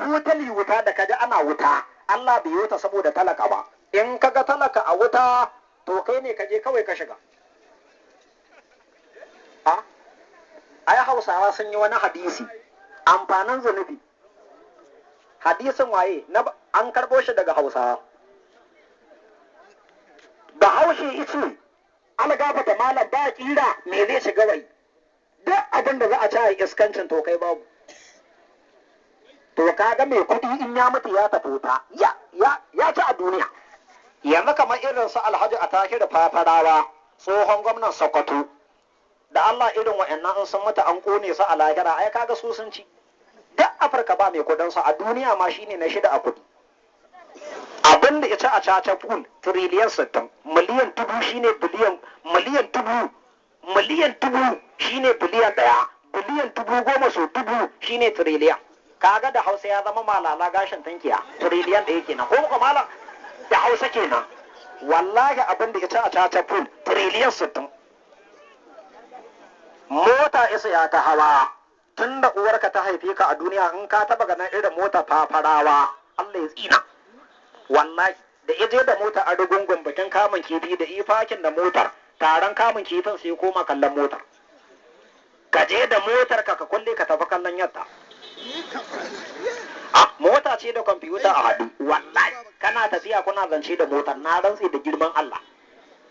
Totally wuta da kaji ana wuta, Allah bai wuta saboda talaka ba. In kaga talaka a wuta, to kai ne kaje kawai ka shiga. A ai Hausawa sun yi wani hadisi, amfanin zunubi. Hadisin waye? Na an karbo shi daga Hausawa. Bahaushe ice algafata malam ba kira me zai shiga wai. Duk abin da za a ci a iskancin to kai babu. To kaga mai kuɗi in ya mutu ya tafi wuta, ya ya ya ci a duniya. Yanzu kamar irin su Alhaji Attahiru Fafarawa, tsohon gwamnan Sokoto, da Allah irin wa'annan in sun mutu an kone su a lahira, ai kaga su sun ci. Duk Afirka ba mai kuɗin su, a duniya ma shine na shida a kuɗi. Abin da ya ci a caca pool 60 trillion, miliyan 1000 shine biliyan, miliyan 1000, miliyan 1000 shine biliyan 1, biliyan 10,000 so 1000 shine tiriliyan. Kaga da Hausa ya zama malala gashin tankiya, 1 trillion kenan. Ko kuma malam da Hausa kenan. Wallahi abin da ya ci a caca pool 60 trillion. Mota isa ya ta hawa tun da uwarka ta haife ka a duniya, in ka taba ganin irin mota Fafarawa, Allah ya tsina. Wallahi da ya je da mota a Rugungun bikin kamun kifi, da ifakin da motar taron kamun kifin, sai koma kallon motar. Ka je da motar ka kulle ka tafi kallon yadda a mota ce da kwamfuta a haɗu. Wallahi kana tafiya kuna zance da motar, na rantse da girman Allah,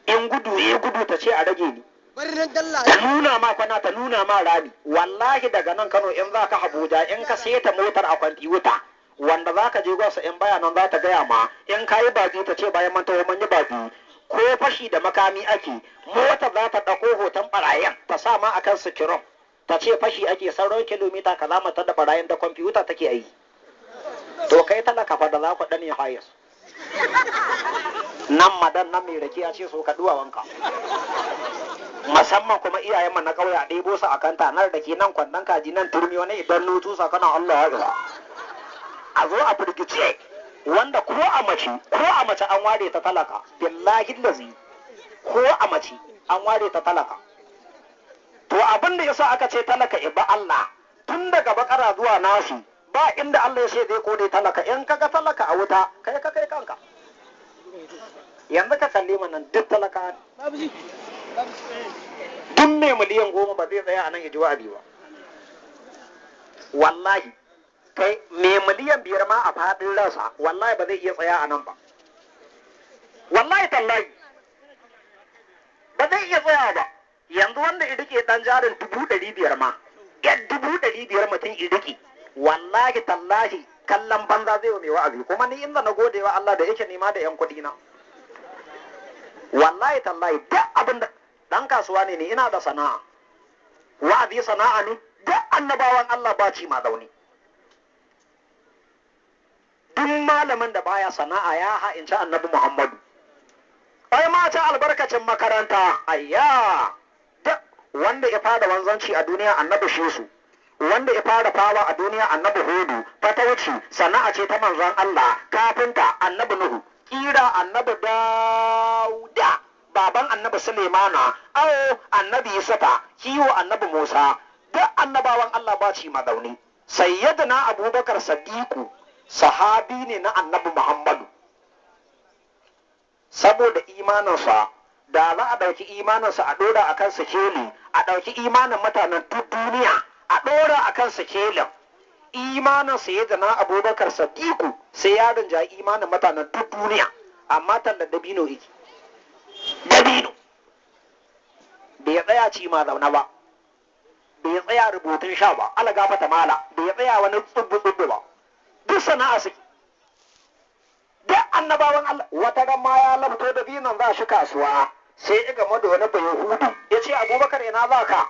in gudu ya gudu ta ce a rage ni. Birnin dalla. Ta nuna ma kwana, ta nuna ma rami. Wallahi daga nan Kano in za ka Abuja, in ka seta motar a kwamfuta, wanda za ka je gwasa in baya nan za ta gaya ma. In ka yi baki ta ce bayan manta mun yi baki. Ko fashi da makami ake, motar za ta ɗauko hoton ɓarayen ta sa ma akan sikiron, ta ce fashi ake sauran kilomita kaza mata da ɓarayen, da kwamfuta take aiki. To kai talaka fa da za ku ɗane hayas nan madan nan mai rake ya ce so ka duwawanka, musamman kuma iyayen mu na ƙauye, a ɗebo su a kanta nan da ke nan kwandon kaji nan turmi, wani idan nutu sa kana Allah ya gaba a zo a firgice. Wanda ko a mace, ko a mace an ware ta talaka. Billahi lazi ko a mace an ware ta talaka. To abin da yasa aka ce talaka iba Allah, tun daga Bakara zuwa Nasu ba inda Allah ya ce zai kode talaka. In kaga talaka a wuta, kai ka kai kanka. Yanzu ka kalli mu nan, duk talaka ne. Babu shi. Babu shi. Duk mai miliyan 10 ba zai tsaya a nan ya ji wa'azi ba. Wallahi kai mai miliyan 5 ma a faɗin ransa, wallahi ba zai iya tsaya a nan ba. Wallahi tallahi ba zai iya tsaya ba. Yanzu wanda ya rike dan jarin 500,000 ma, yan 500,000 mutum ya rike, wallahi tallahi kallon banza zai wa mai wa'azi. Kuma ni inda na gode wa Allah da yake nema da yan kuɗi na, wallahi tallahi duk abin da dan kasuwa ne, ni ina da sana'a. Wa'azi sana'a ne? Duk annabawan Allah ba ci ma zaune. Duk malamin da baya sana'a ya ha'inci Annabi Muhammadu. Ai mata albarkacin makaranta, ayya, duk wanda ya fara wanzanci a duniya Annabi Shesu, wanda ya fara fawa a duniya Annabi Hudu, fatauci sana'a ce ta manzon Allah, kafinta Annabi Nuhu, kira Annabi Dauda baban Annabi Sulemana, awo Annabi Yusufa, kiwo Annabi Musa. Duk annabawan Allah ba ci mazauni. Sayyidina Abubakar Sadiku sahabi ne na Annabi Muhammadu. Saboda imaninsa, da za a ɗauki imaninsa a ɗora a kan sikeli, a ɗauki imanin mutanen duk duniya a ɗora a kan sikelin, imanin Sayyidina Abubakar Sadiku sai ya rinjayi imanin mutanen duk duniya. Amma tallar dabino yake, dabino. Bai tsaya ci ma zaune ba, bai tsaya rubutun sha ba, ala gafata mala, bai tsaya wani tsubbu tsubbu ba. Duk sana'a suke, duk annabawan Allah. Wata ran ma ya labto da binan za shi kasuwa, sai ya game da wani Bayahudu. Ya ce, "Abubakar, ina za ka?"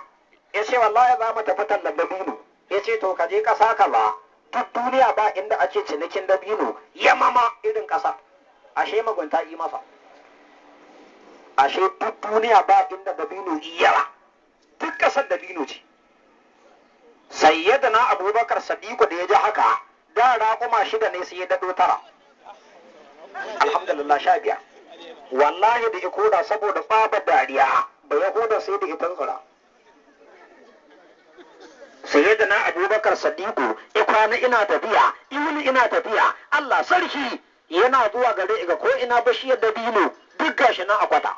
Ya ce, "Wallahi za mu tafi tallan dabino." Ya ce, "To ka je ƙasa kaza, duk duniya ba inda ake cinikin dabino yamama irin ƙasa." Ashe mugunta yi masa. Ashe duk duniya ba inda dabino yawa, duk ƙasar dabino ce. Sayyidina Abubakar Sadiku da ya ji haka, da raƙuma shida ne sai ya daɗo tara, alhamdulillah 15. Wallahi da ikoda saboda tsabar dariya ba Yahuda sai da ita tsira. Sayyidina Abubakar Sadiku ya kwana ina tafiya, iwuni ina tafiya, Allah sarki yana zuwa gare ga ko ina bashiyar dabino duk gashi nan a kwata.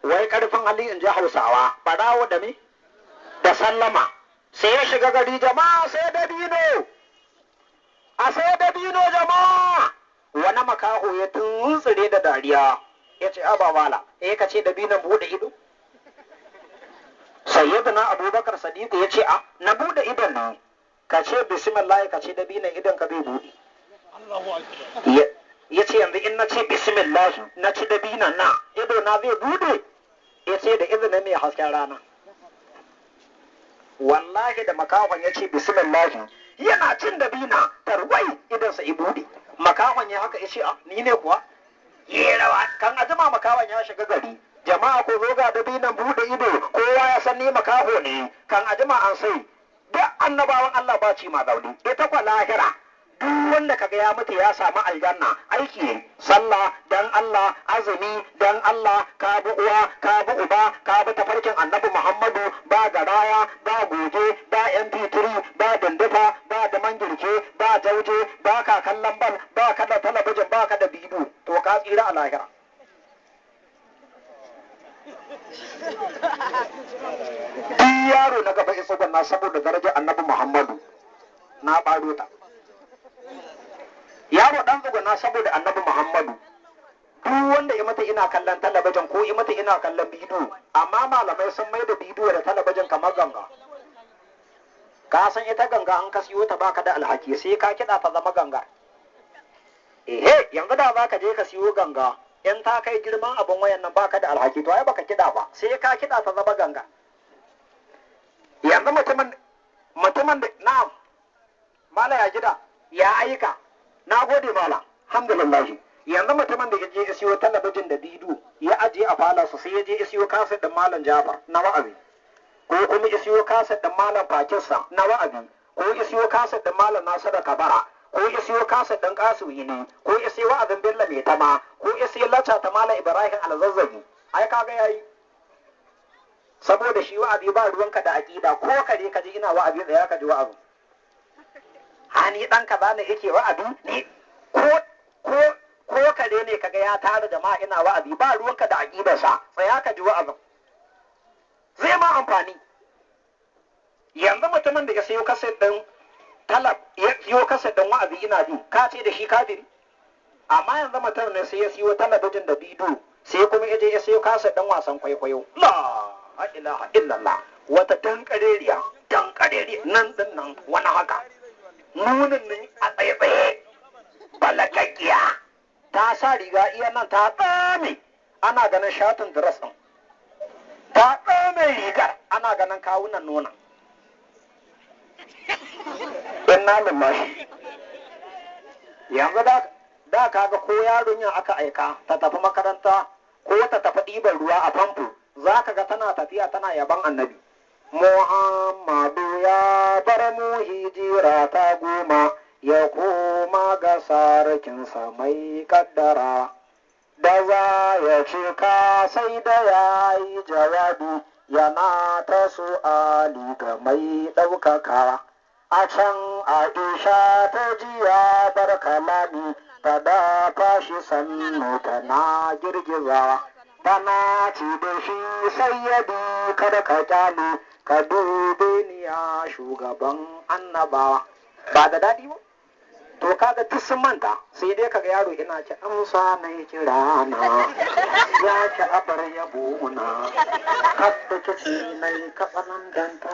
Wai karfin hali in ji Hausawa, barawo da me? Da sallama. Sai ya shiga gari jama'a sai dabino. A sai dabino jama'a. Wani makaho ya tuntsire da dariya. Ya ce aba wala, eh ka ce dabinon bude ido? Sayyidina Abubakar Sadiku ya ce a na bude idon ne. Ka ce bismillah ka ce dabinon idon ka bai bude. Ya ce yanzu in na ce bismillah na ci dabinon na ido na zai bude. Ya ce da izinin mai hasken rana. Wallahi da makahon ya ce bismillah yana cin dabina tarwai idonsa i bude. Makahon ya haka ya ce a ni ne kuwa? Yi rawa kan ajima makahon ya shiga gari. Jama'a ko zo ga dabinan bude ido kowa ya san ni makaho ne kan ajima an sai duk annabawan Allah ba ci ma zaune ita kwa lahira duk wanda kaga ya mutu ya samu aljanna aiki ne sallah dan Allah azumi dan Allah ka bi uwa ka bi uba ka bi tafarkin Annabi Muhammadu ba garaya ba goge ba mp3 ba dindifa ba da mangirke ba jauje ba ka kallon bal ba ka da talabijin ba ka da bidiyo to ka tsira a lahira. Duk yaro na gaba isa na saboda darajar Annabi Muhammadu na ɓaro ta. Yaro dan tsuguna saboda Annabi Muhammadu. Duk wanda ya mata ina kallon talabijin ko ya mata ina kallon bidiyo, amma malamai sun mai da bidiyo da talabijin kamar ganga. Ka san ita ganga an ka siyo ta baka da alhaki sai ka kiɗa ta zama ganga. Ehe, yanzu da zaka je ka siyo ganga in ta kai girman abin wayan nan baka da alhaki to ai baka kiɗa ba sai ka kiɗa ta zama ganga. Yanzu mutumin da na'am mala ya gida ya aika na gode mala alhamdulillah. Yanzu mutumin da ya je siyo talabijin da bidiyo ya ajiye a falansa sai ya je siyo kaset din Malam Jafar na wa'azi ko kuma ya siyo kaset din Malam Pakistan na wa'azi ko ya siyo kaset din Malam Nasiru Kabara ko ya siyo kaset din Kasu Yini ko ya siyo wa'azin Bello Mai Tama ko ya siyo lacca ta Malam Ibrahim Alzazzagi ai kaga yayi. Saboda shi wa'azi ba ruwanka da aqida ko kare ka ji ina wa'azi tsaya ka ji wa'azi. Ha ni dan kaza ne yake wa'azi ni ko ko ko kare ne kaga ya tara jama'a ina wa'azi ba ruwanka da aqidarsa tsaya ka ji wa'azin zai ma amfani. Yanzu mutumin da ya sayo kaset din talab ya siyo kaset din wa'azi ina bi ka ce da shi kafiri, amma yanzu mutum ne sai ya siyo talabijin da bidiyo sai kuma ya je ya siyo kaset din wasan kwaikwayo. La ilaha illallah, wata dankareriya dankareriya nan din nan wani haka nunin nan a tsaye-tsaye balakakkiya ta sa riga iya nan ta tsame ana ganin shatin dress din ta tsame rigar ana ganin kawunan nuna. Inna lillahi. Yanzu da kaga ko yaron aka aika ta tafi makaranta ko ta tafi ɗiban ruwa a famfo za ka ga tana tafiya tana yaban Annabi. Muhammadu ya bar mu hijira ta 10 ya koma ga sarkinsa mai kaddara da za ya cika sai da ya yi jawabi yana ta su'ali ga mai ɗaukaka. A can Aisha ta ji ya bar kalami ta dafa shi sannu tana girgizawa tana ci da shi sayyadi kada ka kyale ka dube ni ya shugaban annabawa. Ba da daɗi ba? To kaga duk sun manta sai dai kaga yaro ina ci amsa mai kira na ya ci abar yabo na kadda kici nai katsanan danta.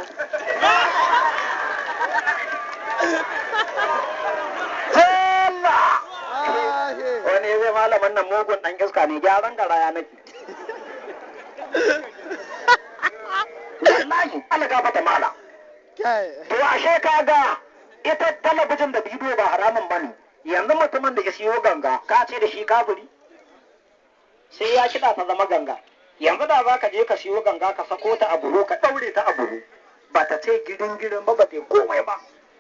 Jalla! Wani zai malamin nan mugun ɗan iska ne gyaran garaya nake. Wallahi Allah gafarta mala. To ashe kaga ita talabijin da bidiyo ba haramun bane. Yanzu mutumin da ya siyo ganga ka ce da shi kafiri sai ya kiɗa ta zama ganga. Yanzu da za ka je ka siyo ganga ka sako ta a buhu ka ɗaure ta a buhu ba ta ce girin girin ba ba ta komai ba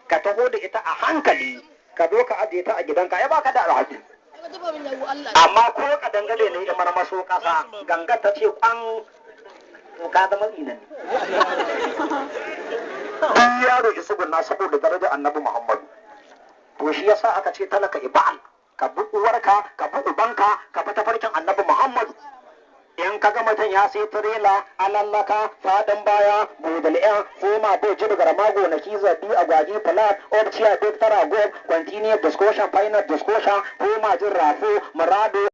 ka taho da ita a hankali ka zo ka ajiye ta a gidanka ya baka da alhaki. Amma ko ka dangane ne ya marmaso ƙasa gangar ta ce kwan to ka zama tsinan. Duk yaro ya tsuguna saboda daraja Annabi Muhammadu. To shi yasa aka ce talaka ibal, ka bi uwarka, ka bi ubanka, ka bi tafarkin Annabi Muhammadu. In ka ga mutum ya sai tirela alallaka fadin baya budal yan foma bo jirgar mago na kiza bi agwaji flat obciya duk tara gob continuous discussion final discussion foma jin rafo murado.